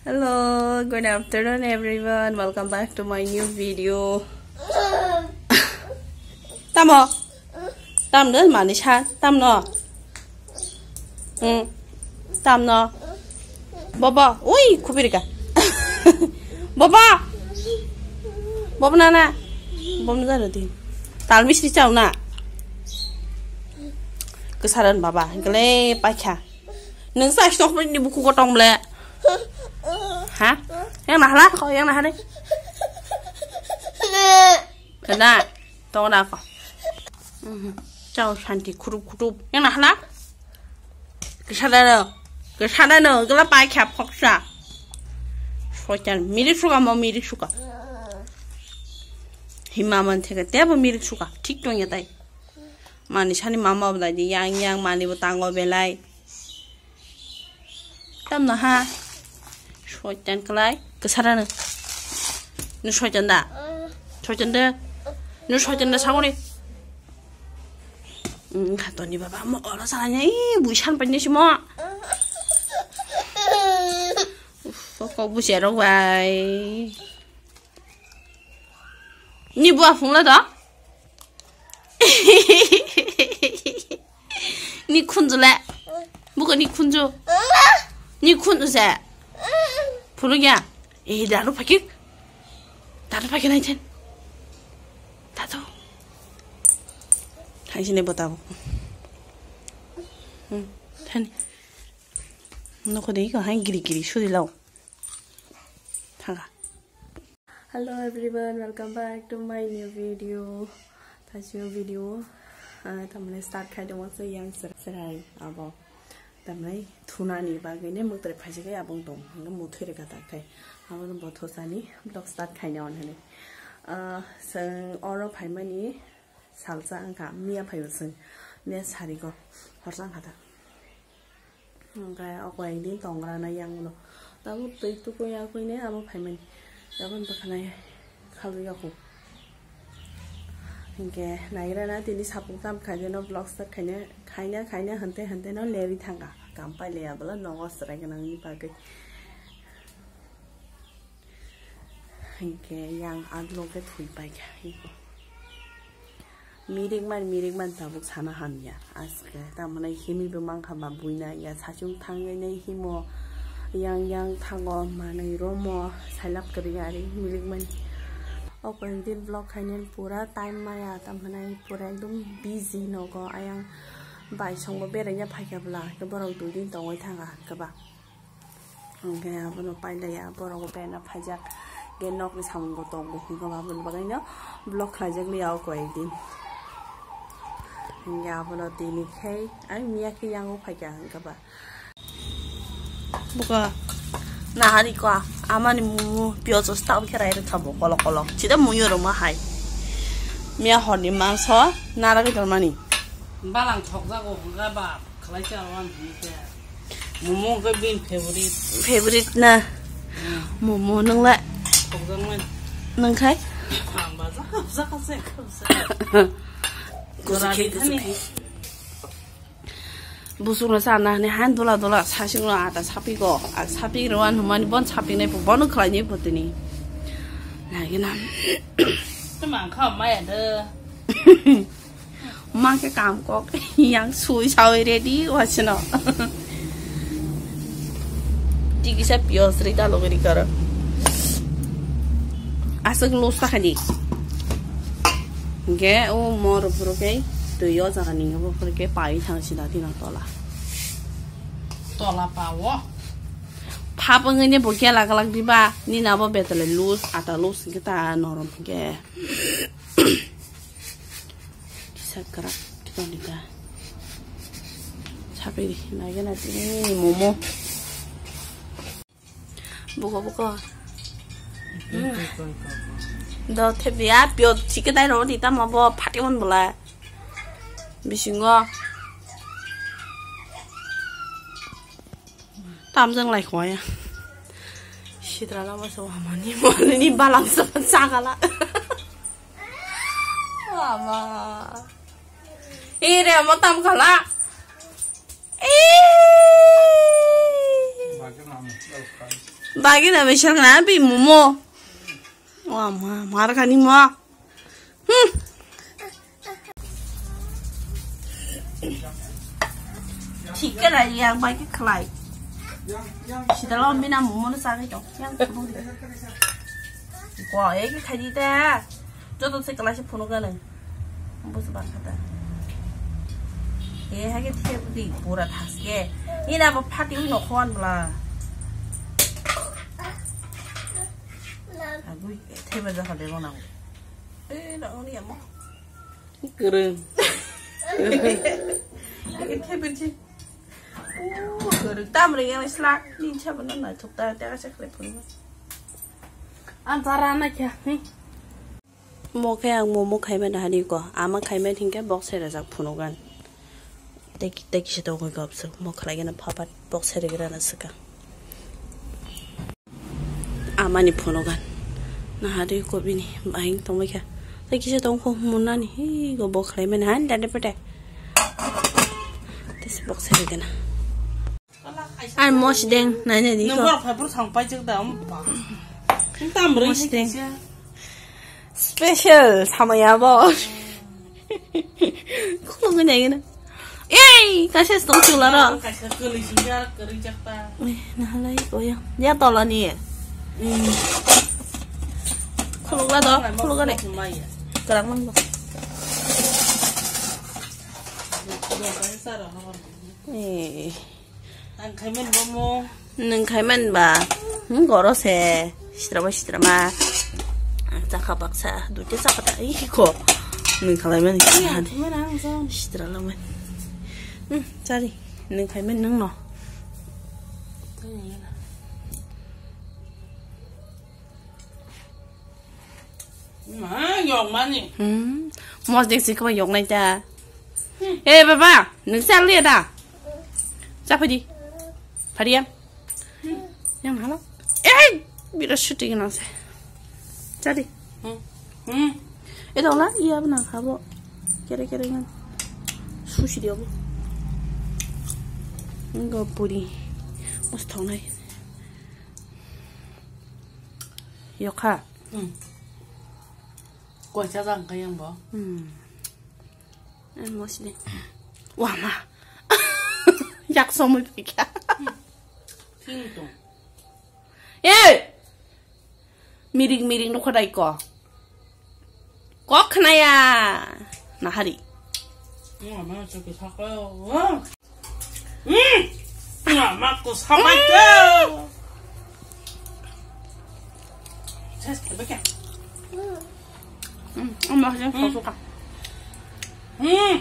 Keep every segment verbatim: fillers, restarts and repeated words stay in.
Hello, good afternoon everyone. Welcome back to my new video. Tamo? Tam de mani sa, tam no. Hmm. Tam no. Bobo, ui, khubirika. Bobo. Bobo nana. Bobo nana di. Tal misri chau na. Kesaran baba, gele paikha. Nung sa stok ni buku ko tong ble. Ha? Yang na hala ko, yang na hale. Kena, tong na ko. Mhm. Chao shanti khurup khurup. Yang na hala. Kesada no. Kesada no, gela pai kha phoksa. Soitan, mirik suka mo mirik suka. Hima man theke tebo mirik suka. Thik tong ya tai. Mani sani mama belai di yang yang mani bo tango belai. Tamno ha. Soitan kalai. Kesara no. No soitan da. Soitan da. No soitan da sagori. Hmm, khatoni baba mo oro salanya i buisan panye simo. Uff, kok busi aro bai. Ni bua phungla da. Ni khunju le. Buka ni khunju. Ni khunju se. Phulu ya. Eh, daru phakik. Daru phakik nai chen. Daru. Thai sini botabo. Hmm. Thani. Nokho de ko hai giri giri suri lau. Thaga. Hello everyone, welcome back to my new video. Thachi new video, ah, tamne start khai dong se yang ser-, serai abo. Tamne thuna ni bagwi ne mutre phaji kai abong tong. Hanga muthri ka ta khai. Abo no botho sani vlog start khai ne on hene. Ah, sang oro phaimani salsa angka miya phaibo sing. Miya sari go horsa angka ta. Hwnkhe o koi din tongra na yang ulo. Tabuk twi tukui yakui ne abo phaimani. Tabuk bwkhanai khalwi yaku. Hwnkhe naigra na tini sapung tam khaijano vlog start khaina, khaina, khaina hwntei hwntei no lerwi thangkha. Kam pailiya bwla nogo chwrai gwnangni bagwi. Hinkhe yang aglo khe thwi paikha. Mirikman, mirikman tabuk sana hamya. Aske tamani himwi bo mankha ba buina ya sachung thangwi nai himo yang yang thango manwi romo sailap kwrwi ari mirikmani. O koi din vlog khainani pura time maya tamani pura ekdom busy nogo ayang bai songbo beraina phaikha bwla borok dui din tongwi thangkha khe ba. Hwnkhe abono pailaiya, borok bena phaijak. Hwnkhe nokni samung bo tongo, hwnkhe aboni bagwino vlog khlaijak liya o koi din. Hwnkhe abono tini khe, ai miya khe yango phaikha hwnkhe ba. Buka, nahari kwa, amani mumu piyaj o stam khe rai rwkha bo kolok kolok. Chida muyo rwma hai. Miya horni mangso naragwi tormani. Balang thokjago hwnkha ba. Khlai cha wan hini khe. Momo khe bini favorite. Favorite na? Hmm. Momo nung la? Khokjakmani. Nung khai? Ang ba jak jak se khobsa. Kusu khe, kusu khe. Busuk no sana ni han dola dola sasing no ata sapi go. A sapi ro an humani bon sapi nai po bon khlai ni potini. Lagi na. Mang kha maya de. Ma khe kam kok yang sui saui ready wasino. Tikisa piyaj ri ta logri karo. Aswk lose ta khani. Hwnkhe o mor phuru khe twi o jaga ni bo phuru khe pai thang sida dino tola. Tola pawo. Phap wngwi ne bo gela galak diba nini abo betale lose ata lose hwnkhe ta norom hwnkhe. Kisa kwrak khe tongdi ta. Sapri naigena tini momo. Buko, buko. Hmm. Do thepya piyaj chikhe dai ro di tamo bo phati mon bwla. Bisingo. Tamjang lai khwaya. Sidra lama so hamani mani balang so chakala. Mama. Ire mo tam khala. Bagina misal na bi momo. Wa ma, mar kani mo. Hmm. Thik khe lai ya, bai khe khlai. Sida lo mina momo no sagai tong. Yang kubung di. Ko, eh, khe khai di ta. Joto se khlai se phunuk gana. Bus bar khata. Eh, hai khe thep di pura thas khe. Ina bo phati ui no khon bla. Agui, thep ja khade bo nang. Eh, na oni amo. Kwrwng. Kwrwng. Kwrwng. Tam ring yang slak ni chaba no na thuk ta ta sa khle phun. An tara na kya. Mo khe ang momo khaimani hani ko. Ama khaimani hinkhe bok sai rajak phunugan. Tei tei kisa tongwi gopsuk. Mo khlai gana phapat bok sai rwgwrana swkang. Amani phono gan. Naharwi kobini bahing tongbaikha. Tei kisa tongkho munani hi go bo khlaimani han dade pete. Tei se bok sai gana. Ai mos deng nai nai di ko. Nang borok phai borok thang paijak da, um, ba. Tam rwi mos deng. Special samaya bo. Khulungwi naigwna. Ei, kaisa tong chwla ro. Kaisa kwlwi singja, kwrwi jakta. Eh, nahalai koya. Ya tolani. Hmm. Khulukla do, khulukla de. Maya. Kwrak mang do. Eh. Ang khaiman bomo. Nwng khaiman ba. Hmm, goro se. Sitrama, sitrama. Ang chakha baksa. Duite chakha ta. Ih, ko. Nwng khalaiman. Iya, khaiman ang son. Sitra laman. Hmm, chari. Nwng khaiman nwng no. Ma, yok mani. Hmm. Mos dek si kaba yok nai ta. Hmm. Eh, baba, nwng sa liya da. Sa phadi. Phadi yang. Hmm. Yang halo. Eh, bira shooting nang se. Jadi. Hmm. Hmm. Eh, dong la, iya bana khabo. Kere kere yang. Sushi dia bu. Enggak puri. Mos thong nai. Yok ha. Hmm. Koisa jang kayang bo. Hmm. Ang mosle. Wah, ma. Yak somoi pika. Sing tong. Eh! Miring miring no khodai ko. Kok khnaya. Nahari. Wah, ma, sakit sakit. Hmm. Mama ko samai ko. Ses, kebe ke? Hmm, ama yang suka. Hmm.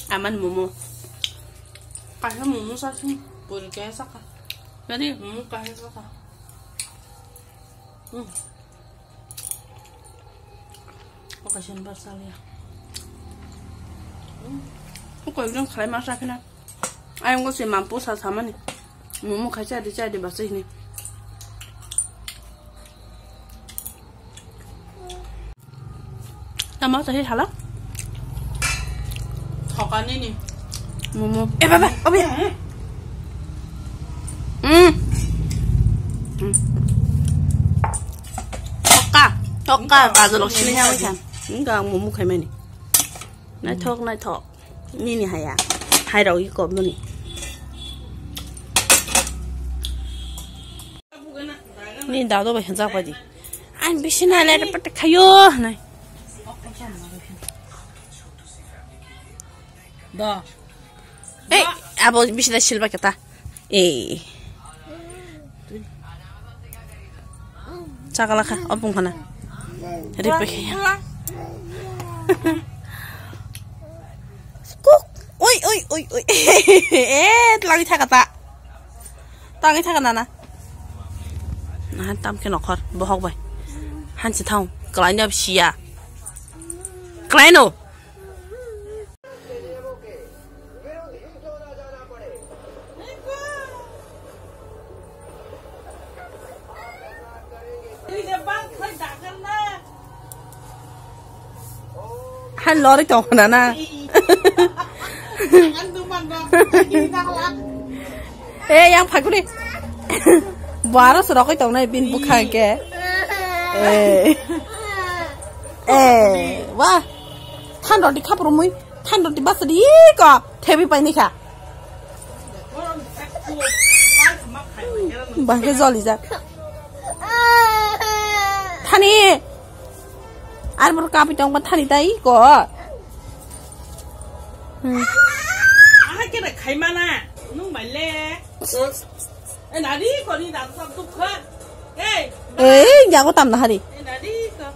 Aman momo. Kaya momo sa sih, boleh kaya saka. Tadi? Hmm, kaya saka. Hmm. Oka sini basal ya. Hmm. Oka bilang khalai masa kena. Ayang ko si mampu sa sama ni. Momo khai chadi chadi basa ini. Tama tadi hala. Thokani ni. Momo. Eh, baba, obi. Hmm. Hmm. Thoka, thoka, kajol sini nyawa kan. Enggak, momo khai mani. Naithok, naithok. Nini haya. Hai rok i kop mani. Ni dado bai hanjak bai di. Ang bisi na le pate khayo nai. Da. Ei, abo bisi da silba keta. Ei. Chakala kha, opung khana. Ripe khe. Kuk. Oi, oi, oi, oi. Eh, tlangi thaka ta. Tlangi thaka nana. Nahan tam khe nokhor, bohok bai. Hansi thang, kalaino siya. Kalaino. Lori tong na na. Eh, yang phaguri. Baro se rokoi tong nai bin bukha ke. Eh. Eh, wah. Than roti khapro mui. Than roti basa di ko. Thebi pai ni kha. Bangke joli jak. Thani. Ar bor kapi tong ba thani tai ko. Hmm. Aha kena khaimana. Nung bai le. Eh, nadi ko ni da sa dukha. Eh. Eh, jago tam na hari. Eh, nadi ko.